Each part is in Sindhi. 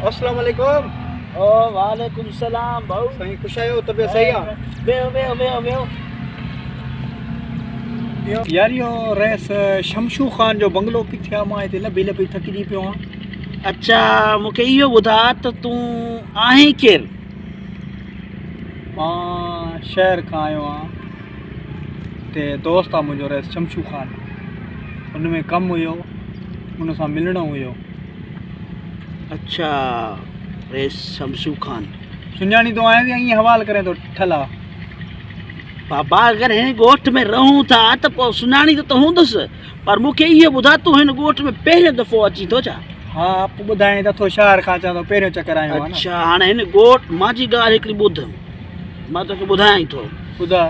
السلام عليڪم. او وعليڪم السلام ڀائو. سائين خوش آهيو طبيعت صحيح آ؟ ويهو ويهو ويهو ويهو. يار اهو رئيس شمشو خان جو بنگلو ڪٿي آ مان هتي لڀي لڀي ٿڪجي پيو آهيان. اڇا مون کي اهو ٻڌاء ته تون آهين ڪير؟ مان شهر کان آيو آهيان هتي دوست آ منهنجو رئيس شمشو خان ان ۾ ڪم هيو ان سان ملڻو هيو. اڇا رئيس شمشو خان. سڃاڻيندو آهين يا ائين حوال ڪرين ٿو ٺلها. بابا اگر هن ڳوٺ ۾ رهون ٿا ته پوء سڃاڻيندو ته هوندس پر مون کي اهو ٻڌاء تون هن ڳوٺ ۾ پهريون دفعو اچين ٿو ڇا؟ ها پوء ٻڌايائين ته اٿو شهر کان اچان ٿو پهريون چڪر آيو آهيان نه. اڇا هاڻي هن ڳوٺ مانجي ڳالهه هڪڙي ٻڌ مان توکي ٻڌايان ٿو. ٻڌاء.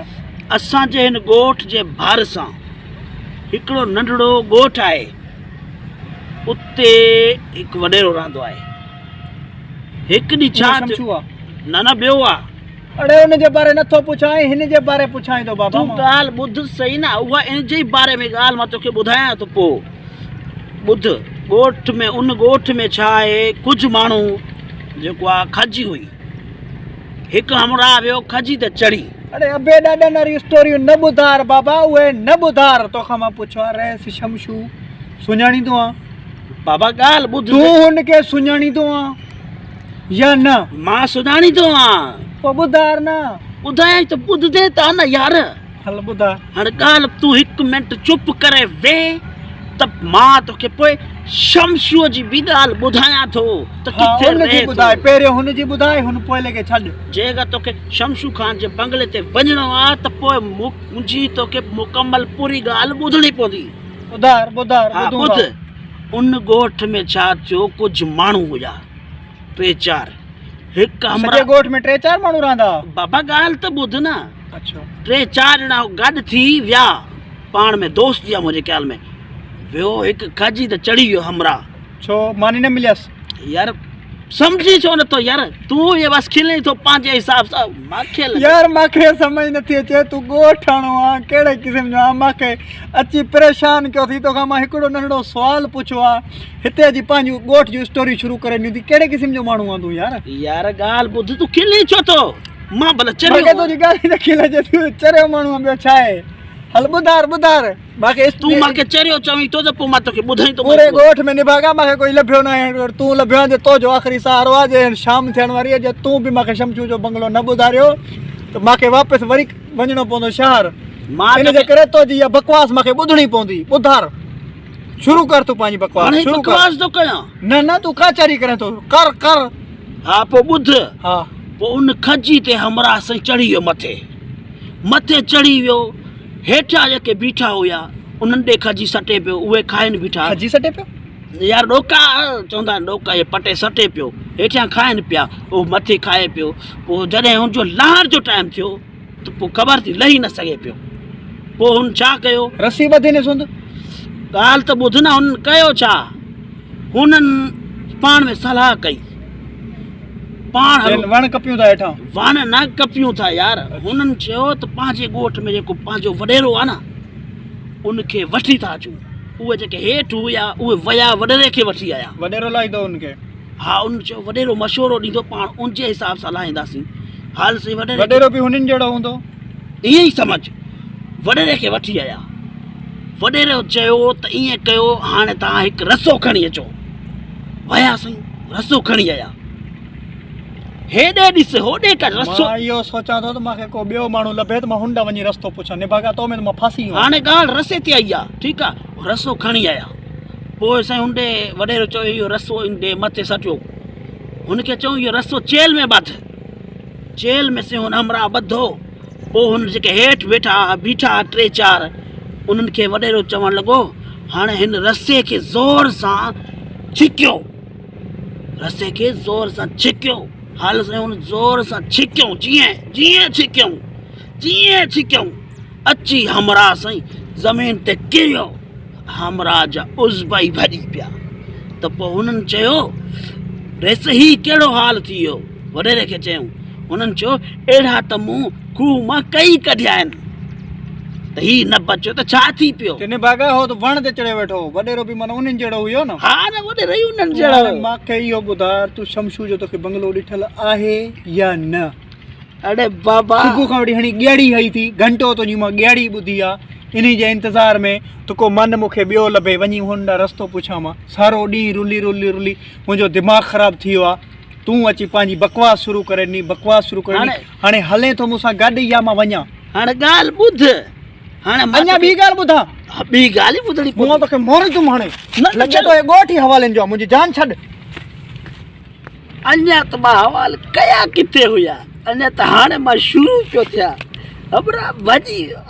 اسان جي هن ڳوٺ جي ڀرسان هڪڙو ننڍڙو ڳوٺ آهي اتي هڪ وڏيرو رهندو آهي. هڪ ڏينهن ڇا ٿيو. نه نه ٻيو آ. اڙي ان جي باري نٿو پڇان ۽ هن جي باري پڇان ٿو بابا تون ڳالهه ٻڌ سهي نه اها ان جي باري ۾ ڳالهه مان توکي ٻڌايان ٿو پوء ٻڌ ڳوٺ ۾ ان ڳوٺ ۾ ڇا آهي ڪجهه ماڻهو جيڪو آ کجي هئي هڪ همراهه ويو کجي تي چڙهي. اڙي ابي ڏاڏن واريون اسٽوريون نه ٻڌار بابا اهي نه ٻڌار توکان مان پڇيو آ رئيس شمشو سڃاڻيندو آن؟ بابا ڳالهه ٻڌ تون هن کي سڃاڻيندو آن يا نه؟ مان سڃاڻيندو آن. پوء ٻڌار نه. ٻڌايائين ته ٻڌندين ته نه يار. هل ٻڌاء. هاڻ ڳالهه تون هڪ منٽ چپ ڪري ويهه ته مان توکي پوء شمشوء جي به ڳالهه ٻڌايان ٿو ته ڪٿي ها ان جي رهي ٿو. ٻڌاء پهريون هن جي ٻڌاء هن پوئلي کي ڇڏ. جيڪر توکي شمشو خان جي بنگلي تي وڃڻو آ ته پوء منهنجي توکي مڪمل پوري ڳالهه ٻڌڻي پوندي. ٻڌار ٻڌار ها ٻڌون ٻڌ ٿا. ان ڳوٺ ۾ ڇا ٿيو ڪجهه ماڻهو هيا ٽي چار هڪ همراهه سڄي ڳوٺ ۾ ٽي چار ماڻهو رهندا ها. بابا ڳالهه ته ٻڌ نه. اڇا. ٽي چار ڄڻا گڏ ٿي ويا پاڻ ۾ دوستي آ منهنجي خيال ۾ ويو هڪ کجي ته چڙهي ويو همراهه. ڇو ماني نه مليس. يار سمجهين ڇو نٿو يار تون ائين بس کلين ٿو پنهنجي حساب سان مانکي يار مانکي سمجھ نٿي اچي تون ڳوٺاڻو آن ڪهڙي قسم جو آن مانکي اچي پريشان ڪيو اٿئي توکان مان هڪڙو ننڍڙو سوال پڇيو آ هتي اچي پنهنجون ڳوٺ جون اسٽوريون شروع ڪري ڏنيون اٿئي ڪهڙي قسم جو ماڻهو آن تون يار. يار ڳالهه ٻڌ تون کلين ڇو ٿو مان ڀلا چريو مانکي تنهنجي ڳالهه ئي نه کل اچي ٿي چريو ماڻهو آن ٻيو ڇا آهي هل ٻڌار ٻڌار. باقي تون مان کي چريو چوين ٿو ته پوء مان توکي ٻڌائين ٿو پوري ڳوٺ ۾ نڀاڳا مان کي ڪوئي لڀيو ناهي هينئر تون لڀيو آهين جي تو جو آخري سهارو آهي جي هينئر شام ٿيڻ واري آهي جي تون به مان کي شمشو جو بنگلو نه ٻڌاريو ته مان کي واپس وري وڃڻو پوندو شهر ان جي ڪري تو جي اها بڪواس مان کي ٻڌڻي پوندي ٻڌار شروع ڪر تون پنهنجي بڪواس شروع ڪر بڪواس ٿو ڪيان نه نه تون ڪاچاري ڪرين ٿو ڪر ڪر ها پوء ٻڌ ها پوء ان کجي تي همراهه سائين چڙهي ويو مٿي مٿي چڙهي ويو هيٺيان جيڪي بيٺا هيا انهن ڏي کجي سٽي پيو اهي کائن بيٺا. کجي سٽي پيو؟ يار ڏوڪا چوندا آهن ڏوڪا اهي پٽي سٽي پيو هيٺيان کائن پيا اهو مٿي کائي پيو پوء جڏهن هن جو لهڻ جو ٽائيم ٿيو ته پوء خبر ٿي لهي نه سگهي پيو پوء هن ڇا ڪيو. رسي ٻڌي ني سند. ڳالهه ته ٻڌ نه هنن ڪيو ڇا هنن پاڻ ۾ صلاح ڪئي. پاڻ هلو. وڻ ڪپيون ٿا هيٺان. وڻ نه ڪپيون ٿا يار. هنن چيو ته پنهنجي ڳوٺ ۾ جيڪو پنهنجو وڏيرو آهي نه ان کي وٺي ٿا اچون. اهي جيڪي هيٺ هيا اهي ويا وڏيري کي وٺي آيا. وڏيرو لاهيندو ان کي. ها ان چيو وڏيرو مشورو ڏيندو پاڻ ان جي حساب سان لاهينداسين. هل سائين وڏيري کي. وڏيرو به هنن جهڙو هوندو. ائين ئي سمجهه. وڏيري کي وٺي آيا. وڏيرو چيو ته ائين ڪيو هاڻي توهان هڪ رسو کڻي اچو. ويا سائين رسو کڻي آيا. هيڏي ڏس هوڏي ڪر رسو. مان اهو سوچان ٿو ته مان کي ڪو ٻيو ماڻهو لڀي ته مان هن ڏانهن وڃي رستو پڇان. نڀاڳا تو ۾ ته مان ڦاسي ويو آهيان. هاڻي ڳالهه رسي تي آئي آ. ٺيڪ آ رسو کڻي آيا. پوء سائين هن ڏي وڏيرو چيو اهو رسو ان ڏي مٿي سٽيو. هن کي چيو اهو رسو چيلهه ۾ ٻڌ. چيلهه ۾ سائين هن همراهه ٻڌو. پوء هن جيڪي هيٺ ويٺا بيٺا ها ٽي چار، انهن کي وڏيرو چوڻ لڳو، هاڻي هن رسي کي زور سان ڇڪيو. رسي کي زور سان ڇڪيو. هل سائين هن زور سان ڇڪيو، جيئن جيئن ڇڪيو، جيئن ڇڪيو، اچي همراهه سائين زمين تي ڪريو. همراهه جا عضوا ئي ڀڄي پيا ته پوء هنن چيو، ريس هي ڪهڙو حال ٿي ويو؟ وڏيري کي چيائون. هنن چيو، اهڙا ته مون کوهه مان ڪئي ڪڍيا آهن. ته هي نه بچيو ته ڇا ٿي پيو؟ چي نڀاڳا هو ته وڻ تي چڙهيو ويٺو هو. وڏيرو به معنيٰ انهن جهڙو هيو نه. ها نه وڏيرو ئي انهن جهڙو هيو. مان کي اهو ٻڌاء تون شمشو جو توکي بنگلو ڏٺل آهي يا نه؟ اڙي بابا. صبح کان وٺي هڻي ڳيڙي هئي ٿي، گهنٽو تنهنجي مان ڳيڙي ٻڌي آ، انهي جي انتظار ۾ ته ڪو من مون کي ٻيو لڀي، وڃي هن ڏانهن رستو پڇان مان. سارو ڏينهن رلي رلي رلي منهنجو دماغ خراب ٿي ويو آ. تون اچي پنهنجي بڪواس شروع ڪري ڏني، بڪواس شروع ڪري ڏني. هاڻي هلين ٿو مون سان گڏ يا مان وڃان؟ هاڻي ڳالهه ٻڌ. هاڻي مان اڃا ٻي ڳالهه ٻڌان؟ ها ٻي ڳالهه ئي ٻڌڻي پوندي. مون توکي ماريندم هاڻي. لڳي ٿو هي ڳوٺ ئي حوالين جو آ، منهنجي جان ڇڏ. اڃا ته مان حوال ڪيا ڪٿي هيا، اڃا ته هاڻي مان شروع پيو ٿيان. همراهه ڀڄي ويو.